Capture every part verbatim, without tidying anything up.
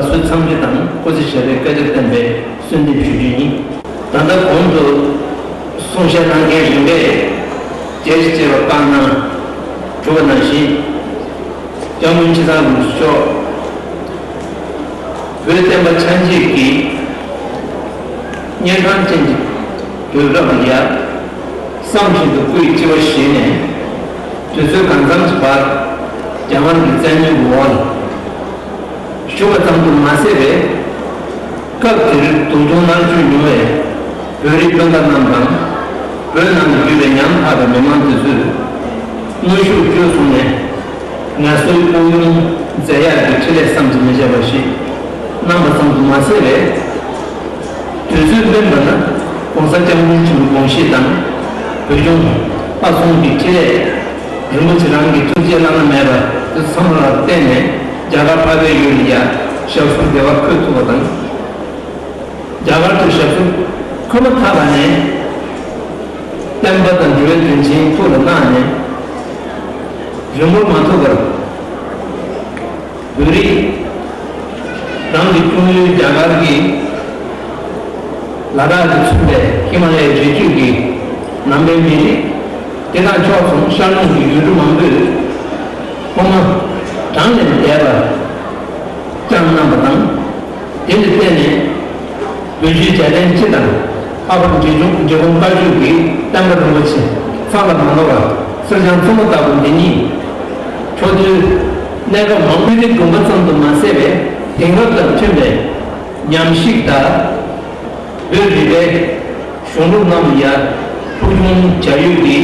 ལགས་སོའི་འཚམས་འདྲི་དང་སྐུ་ཚེ་ཞབས་པད་བསྐལ་བརྒྱར་བརྟན་པའི་གསོལ་འདེབས་ཞུ་རྒྱུ་ཡིན། ད་ལྟ་གོང་དུ་གསུང་བཤད་གནང་མཁན་རིམ་པས་རྒྱས་ཤིང་ཆེ་བ་བཀའ་གནང་གྲུབ་པ་ནང་བཞིན། སྐྱབས་མགོན་ཆེ་ཚང་རིན་པོ་ཆེ་མཆོག་བོད་བསྟན་པ་ཆ་འཇིག་གི་གཉན་འཕྲང་ཅན་གྱི་དུས་སྐབས་ལ་ཡ་བསམ་བཞིན་དུ་སྐུའི་སྤྱི་བོ་བཞེས་ནས་དུས་ཚོད་གང་འཚམ་གྱི་བར་རྒྱ་གར་གྱི་བཙན་གནོན་གྱི་འོག་ལ་བཞུགས་པ་ཙམ་དུ་མ་ཟད་པའི་སྐབས་དེར་སྡུག་གྱོང་མནར་གཅོད་མྱོང་བའི་བོད་རིགས་སྤུན་ཟླ་རྣམས་དང་། བོད་ནང་དུ་ཡོད་པའི་ཉམ་ཐག་པའི་མི་མང་དེ་ཚོས་དངོས་ཤུགས་བཅོལ་སོང་ནས་ངལ་གསོའི་དཔུང་ཡོན་མཛད་ཡག་གི་འཕྲིན་ལས་བསམ་གྱིས་མི་ཁྱབ་པ་ཞིག་གནང་བ་ཙམ་དུ་མ་ཟད་པའི་དུས་ཚོད་སྨིན་པ་ན་༸གོང་ས་༸སྐྱབས་མགོན་ཆེན་པོའི་དགོངས་བཞེད་དང་། བོད་ལྗོངས་མཐའ་སྲུང་གི་འཕྲིན་ལས། རིན་པོ་ཆེ་རང་གི་ཐུགས་རྗེ་བླ་ན་མེད་པ་དེ་ཚང་མ་ལ་བརྟེན་ནས་རྒྱ་གར་འཕགས་པའི་ཡུལ་ལ་ཡ་ཞབས་སོར་བདེ་བར་འཁོད་ཐུབ་པ་དང་། རྒྱ་གར་དུ་ཞབས་སོར་འཁོད་མ་ཐག་པ་ནས་བསྟན་པ་དང་འགྲོ་བའི་དོན་ཆེན་ཐུགས་ལ་བརྣགས་ནས་རིང་པོར་མ་ཐུག་པར། བོད་རིགས་རང་གི་སྐྱོང་ཡུལ་རྒྱ་གར་གྱི་ལ་དྭགས་ཀྱིས་མཚོན་པའི་ཧི་མ་ལ་ཡའི་རི་རྒྱུད་ཀྱི་ནང་པའི་མི་རིགས་དེ་དང་ཕྱོགས་མཚུངས་ཤར་ལུང་གི་ཡུལ་གྲུ་མང་པོས་ཕོ་མོ་གྲངས་ལས་འདས་པ་བསྐྱངས་གནང་བ་དང་། དེ་ལ་བརྟེན་ནས་བོད་བརྒྱུད་རྒྱལ་བསྟན་སྤྱི་དང་། ལྷག་པར་འབྲི་གུང་འབྲི་གུང་བཀའ་བརྒྱུད་ཀྱི་བསྟན་པ་རིན་པོ་ཆེ་ཚང་ལ་མ་ནོར་བར་གསེར་སྦྱངས་བཙུན་མོ་ལྟ་བུ་འདི་ཉིད་ཕྱོགས་དུས་གནས་སྐབས་མང་པོའི་རིང་དགོངས་པ་ཙམ་དུ་མ་ཟད་པའི་དེང་རབས་དང་མཐུན་པའི་ཉམས་ཞིབ་དང་། བོད་རིག་པའི་གཞུང་ལུགས་རྣམས་ལ་ཡ་ཕུལ་བྱུང་བྱ་ཡུལ་གྱི་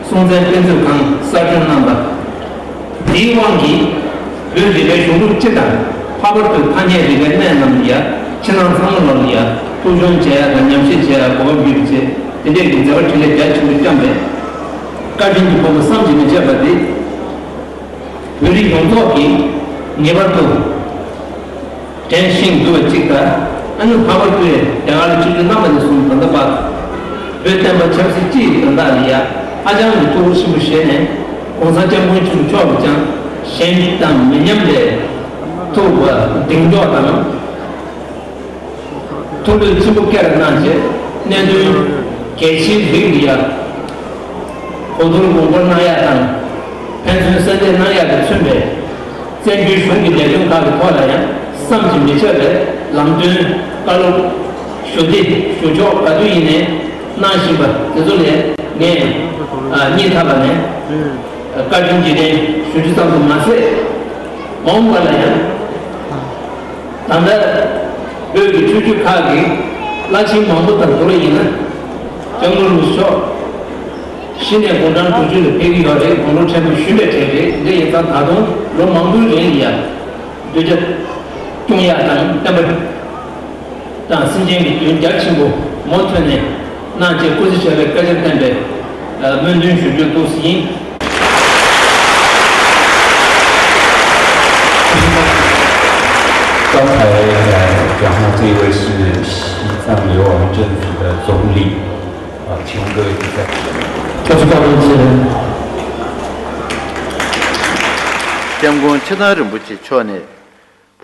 སྲོང་བཙན་དཔེ་མཛོད་ཁང་གསར་བསྐྲུན་གནང་པ། དེའི་དབང་གིས་བོད་རིག་པའི་གཞུང་ལུགས་སྤྱི་དང་ལྷག་པར་དུ་ཐ་སྙད་རིག་པའི་གནས་རྣམས་ལ་ཡ་ཕྱི་ནང་ཚང་མ་ལ་ཡ་ཕུལ་བྱུང་བྱེད་ཡ་དང་ཉམས་ཞིབ་བྱེད་ཡ་གོ་སྐབས་ཡོད་པའི་ཆེད་དེ་འདྲས་ཀྱི་མཛད་པ་འཕྲིན་ལས་རྒྱ་ཆེན་པོ་བསྐྱངས་པའི་བཀའ་དྲིན་གྱི་ཕུང་པོ་བསམ་གྱིས་མི་ཁྱབ་པ་དེ་བོད་རིགས་ཡོངས་རྫོགས་ཀྱིས་ངེས་པར་དུ། དྲན་ཤེས་དགོས་པ་གཅིག་དང་། ཨ་ནི་འཕགས་པ་སྤྱི་བོས་རྒྱ་གར་ལ་ཆིབས་བསྒྱུར་གནང་བ་ནས་བཟུང་ད་ལྟ་བར་བོད་བསྟན་པ་ཆབ་སྲིད་སྤྱི་ཡི་དོན་དག་ལ་ཡ་ཧ་ཅང་གི་ཐུགས་ཁུར་ཆེན་པོ་བཞེས་ནས་༸གོང་ས་༸སྐྱབས་མགོན་ཆེན་པོ་མཆོག་གིས་ཀྱང་གཞན་དང་མི་མཉམ་པའི་ཐུགས་གདེང་འཇོག་དང་། ཐུགས་བློས་ཆེན་པོ་བསྐྱེད་གནང་རྗེས་གནད་དོན་གལ་ཆེའི་རིགས་ལ་ཡ་གོ་བསྡུར་དགོངས་སྐོར་གནང་ཡ་དང་། ཕན་ཚུན་གསལ་འདེབས་གནང་ཡ་དང་མཚོན་པའི། བཙན་བྱོལ་གཞུང་གི་ལས་དོན་ཁག་གི་ཐོག་ལ་ཡང་བསམ་གྱིས་མི་ཁྱབ་པའི་ལམ་སྟོན་བཀའ་སློབ་ཞུ་སྟེ་ཞུ་ཕྱོགས་ག་དུས་ཡིན་ནའི་གནང་བཞིན་པ་དེ་ཚོ་ལས་ངས་ཨ་སྙིང་ཐག་པ་ནས་བཀའ་དྲིན་རྗེས་དྲན་ཞུ་རྒྱུ་ཙམ་དུ་མ་ཟད། མ་འོངས་པ་ལ་ཡང་ད་ལྟ་བོད་ཀྱི་ཆོས་བརྒྱུད་ཁག་གི་བླ་ཆེན་མང་པོ་དང་བསྡུར་བ་ཡིན་ན་སྐྱབས་མགོན་རིན་པོ་ཆེ་མཆོག་གཞི་ནས་དགུང་གྲངས་དྲུག་ཅུ་ལ་ཕེབས་ཀྱི་ཡོད་རེད། དགུང་ལོ་ཕྲན་བུ་གཞོན་པའི་གྲས་རེད། འདི་ཡིན་ཙང་ད་དུང་ལོ་མང་པོའི་རིང་ལ་ཡ་གདུལ་བྱ་སྐྱོང་ཡག་དང་བསྟན་པ་དང་སེམས་ཅན་གྱི་དོན་རྒྱ་ཆེན་པོ་མུ་མཐུད་ནས་གནང་ཆེད་སྐུ་ཚེ་ཞབས་པད་བསྐལ་བརྒྱར་བརྟན་པའི་སྨོན་འདུན་ཞུ་རྒྱུ་འདུག་ཟེར་ཡིན། 刚才呃讲话这一位是西藏流亡政府的总理，啊，请问各位在座。 སྐྱབས་མགོན་ཆེ་ཚང་རིན་པོ་ཆེ་མཆོག་ནས་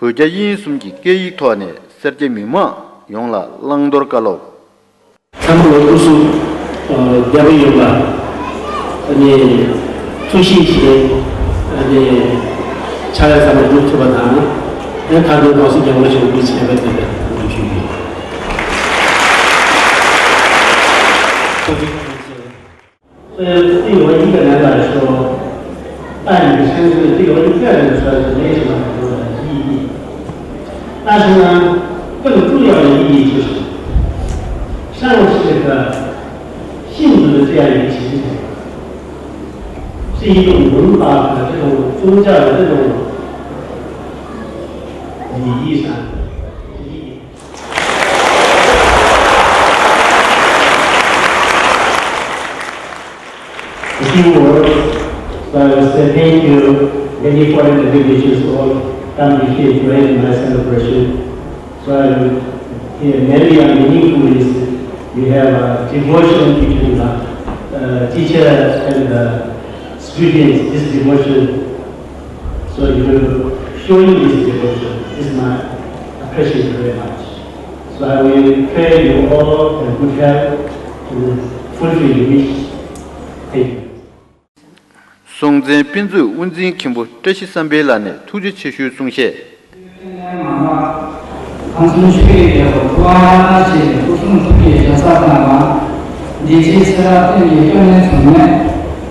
བོད་རྒྱ་དབྱིན་གསུམ་གྱི་སྐད་ཡིག་ཐོག་ནས་སེར་སྐྱ་མི་མང་ཡོངས་ལ་བླང་དོར་བཀའ་སློབ། ཚང་མ་ལ་སྐུ་གཟུགས་བདེ་པོ་ཡོད་པ། ཨ་ནི་ཐུགས་གཤིས་བཞེས། ཨ་ནི་ཕྱག་ལས་ཚང་མ་སྒྲུབ་ཐུབ་པ་དང་། ཨ་ནི་མཐའ་དོན་གོང་ས་སྐྱབས་མགོན་ཆེན་པོ་སྐུ་ཚེ་ཞབས་པད་བརྟན་པའི་སྨོན་ཞུ་གི་ཡོད། 所以对我一个人来说，办理生日对我一个人来说是没什么很多的意义。但是呢，更重要的意义就是，上是个幸福的这样一个情景，是一种文化和这种宗教的这种礼仪上的意义。 A few words. So I will say thank you, many foreign delegations all come here to join in my celebration. So I will hear very meaningful is we have a devotion between the uh, teacher and the students, this devotion. So you will showing this devotion. This is my Appreciate very much. So I will pray you all a good health to fulfill your wish. Thank you. སྲོང་བཙན་དཔེ་མཛོད་དབུ་འཛིན་མཁན་པོ་བཀྲ་ཤིས་བསམ་འཕེལ་ལགས་ནས་ཐུགས་རྗེ་ཆེ་ཞུའི་གསུང་བཤད། ཁམས་གསུམ་ཆོས་ཀྱི་རྒྱལ་པོ་ཐུབ་དབང་རྣམ་རྒྱལ་ཞེས་པའི་སྐུ་གསུང་ཐུགས་ཀྱི་ཞབས་སར་བཏང་བ། འདི་ཕྱི་ཚེ་རབས་གཏན་གྱི་སྐྱོན་གནས་ཚུལ་མེད།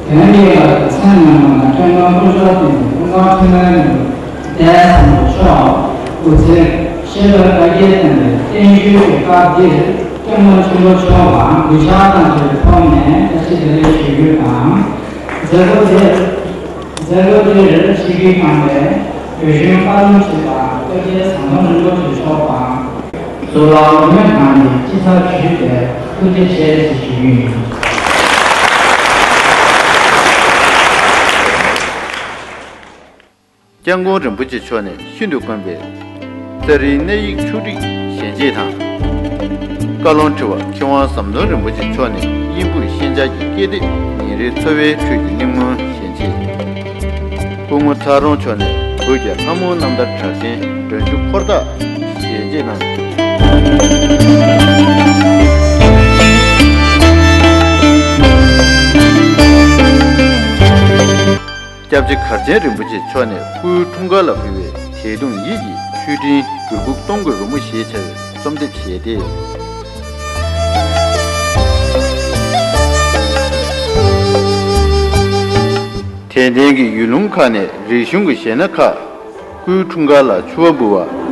དོན་གྱི་ལ་དུ་མཚན་ཉམས་མ་ན་སྐྱོན་མང་ཀུན་སྦྱོར་བསྟན་པའི་ཀུན་དགའ་ཕྲིན་ལས་ནོར་བུ་ལྡན་བཟང་པོ་མཆོག་སྐུ་ཚེ་ཤེས་རབ་དགའ་བརྒྱད་བསྟན་པའི་བརྟན་བཞུགས་ཀྱི་སྐབས་འདིར་སྐྱབས་མགོན་ཆེན་པོ་མཆོག་ལ་གུས་ཕྱག་དང་བཅས་པའི་ཐོག་ནས་བཀྲ་ཤིས་བདེ་ལེགས་ཞུ་རྒྱུ་དང་། མཛད་སྒོ་འདིར། མཛད་སྒོ་འདིར་ཆིབས་བསྒྱུར་གནང་བའི་བོད་གཞུང་བཀའ་བློན་ཁྲི་པ་སྐུ་ཚེ་ཟམ་གདོང་རིན་པོ་ཆེ་མཆོག་དང་། གཙུག་ལག་གོང་མ་གང་ཡིན་སྤྱི་ཚོགས་ཞུས་ཏེ་ཐུགས་རྗེ་ཆེ་ཞེས་ཞུ་རྒྱུ་ཡིན། སྐྱབས་མགོན་རིན་པོ་ཆེ་མཆོག་ནས་ཤིན་ཏུ་དཀོན་པའི་རྩ་རིའི་གནས་ཡིག་ཆོག་ཁྲིགས་ཞལ་འབྱེད་དང་། བཀའ་ལུང་ཁྲི་པ་མཁས་དབང་ཟམ་གདོང་རིན་པོ་ཆེ་མཆོག་ནས་དབྱིན་སྤོས་ཤན་སྦྱར་གྱི་སྐད་དེབ་ཉིན་རེའི་འཚོ་བའི་ཁྲོད་ཀྱི་གླེང་མོལ་ཞལ་འབྱེད། སྐུ་ངོ་ཚ་རོང་མཆོག་ནས་བོད་ཀྱི་ལྷ་མོའི་རྣམ་ཐར་གྲགས་ཅན་སྒྲོན་ཆུ་འཁོར་ཐག་ཞལ་འབྱེད་གནང་། སྐྱབས་རྗེ་གར་ཆེན་རིན་པོ་ཆེ་མཆོག་ནས་སྐུའི་འཁྲུངས་སྐར་ལ་ཕུལ་བའི་བྱིས་གདུང་ཡིད་ཀྱི་མཆོད་སྤྲིན་འགྱུར་ཁུག་སྟོང་གི་རོལ་མོ་ཞེས་བྱ་བའི་རྩོམ་དེབ་ཞལ་འདེབས། དད་ལྡན་གྱི་ཡུལ་ལུང་ཁག་ནས་རིག་གཞུང་གི་གཞས་སྣ་ཁག་སྐུའི་འཁྲུངས་སྐར་ལ་ཕྱུ་པ་འབུལ་བ།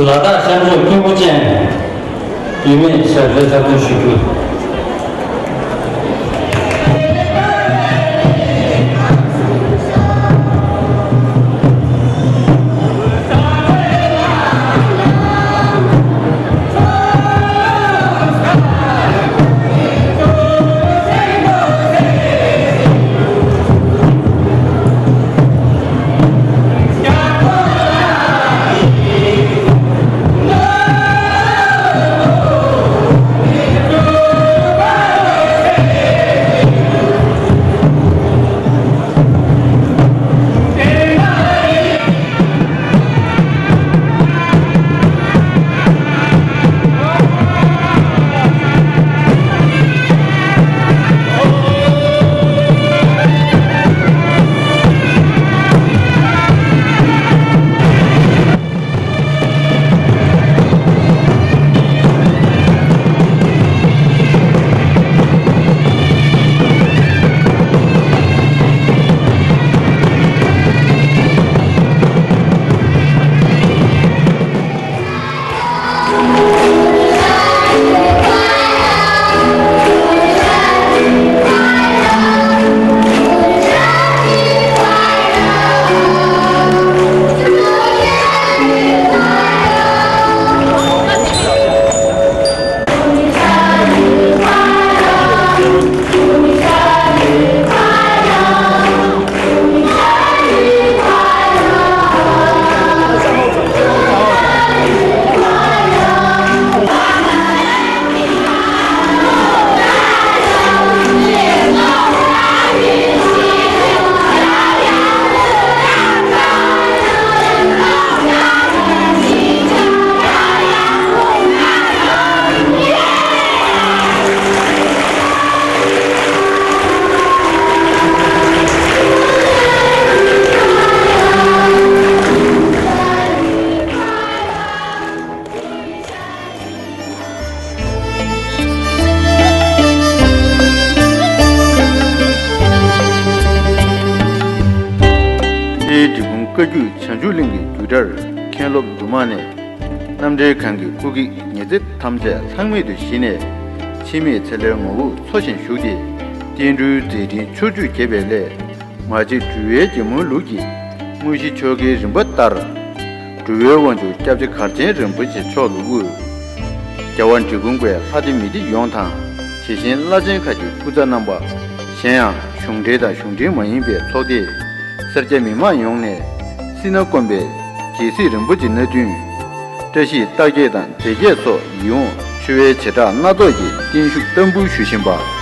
ལ་དྭགས་ཤར་ཕྱོགས་སྐྱོ་པོ་ཅན་ཡུལ་མིའི་ཞབས་རྗེས་འཁྲབ་སྟོན་ཞུ་རྒྱུ། ཨེ་འབྲི་གུང་བཀའ་བརྒྱུད་བྱང་ཆུབ་གླིང་གི་རྒྱུད་གྲྭར་མཁན་སློབ་འདུས་མང་ནས་རྣམ་འགྲེལ་ཁང་གི་སྐུ་སྒེག་ཉི་ཚེ་ཐམས་ཅད་ལྷག་མེད་དུ་ཞི་ནས་འཆི་མེད་ཚེ་ལྷའི་ངོ་བོར་འཚོ་ཞིང་བཞུགས་ཏེ། བསྟན་འགྲོའི་མཛད་འཕྲིན་ཕྱོགས་བཅུར་རྒྱས་པའི་སླད། ང་བཅས་འགྲུལ་བའི་རྒྱལ་མོའི་ལུགས་ཀྱི་དངོས་གཞི་ཆོ་གའི་རིམ་པ་ལྟར། འགྲུལ་བའི་དབང་ཕྱུག་སྐྱབས་རྗེ་གར་ཆེན་རིན་པོ་ཆེ་མཆོག་ལུ་དབུས། རྒྱལ་བ་འབྲི་གུང་པའི་ལྷ་སྡེ་མི་སྡེ་ཡོངས་དང་། དེ་བཞིན་བླ་ཆེན་ཁག་གི་སྐུ་ཚ་རྣམ་པ། གཞན་ཡང་གཞུང་འབྲེལ་དང་གཞུང་འབྲེལ་མ་ཡིན་པའི་ཚོགས་སྡེ། སེར་སྐྱ་མི་མང་ཡོངས་ནས་སྲིད་ན་དཀོན་པའི་རྒྱལ་སྲིད་རིན་པོ་ཆེ་སྣ་བདུན། བཀྲ་ཤིས་རྟགས་བརྒྱད་དང་མཛེས་བརྒྱད་སོགས་ཡིད་འོང་ཆེ་བའི་བྱེ་བྲག་སྣ་ཚོགས་ཀྱི་བརྟན་བཞུགས་བསྟར་འབུལ་ཞུ་བཞིན་པ།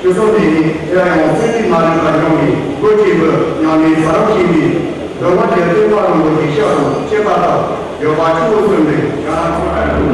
ཆོས་ཚོགས་འདི་ནི་དེ་ཡང་ཚེ་འདི་མ་ལུས་པ་འབྱུང་བའི་སྒོ་གཅིག་པུ་ཉམས་ལེན་ཟབ་རབ་ཞིང་པའི་འགྲོ་བ་དེར་སྟོན་པ་རིན་པོ་ཆེ་ཞབས་སུ་མཆོད་པ་དང་འབྱོར་པ་ཆུ་བོ་གསུམ་ལས་ཡང་།